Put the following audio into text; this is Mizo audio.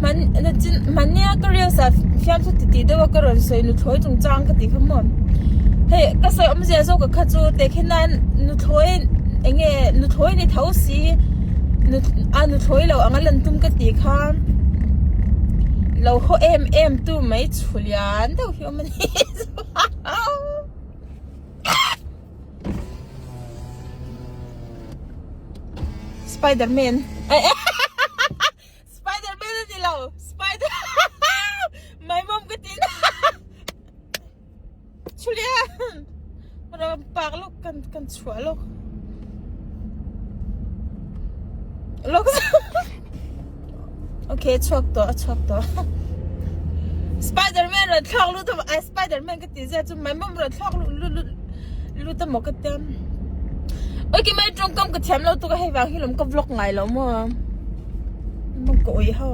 Hman hmannia ka reels ah fiamthu titih deuh a ka rawn sawi nuthlawi chungchang ka tih kha maw hei ka sawi awmzia zawk kha chu tehkhin nan nuthlawi eng nge nuthlawi ni tho si a nuthlawi lo anga lan tum ka tih kha lo haw em em tu mai chhu lian deuh hi awm a ni. Spiderman Spiderman a ni lo Spider my mom ka ti na Chulian ram pak lawk kan kan chhuah lawk lawk Okay chhuak tawh a chhuak tawh Spiderman rawn thlak lut a Spiderman ka ti zia chu my mom rawn thlak lut lut lut lut a maw ka tia Oi ki mai tawngkam ka thiam lo tuk a hei vang hi lawm ka vlog ngai lo maw ka awih ho.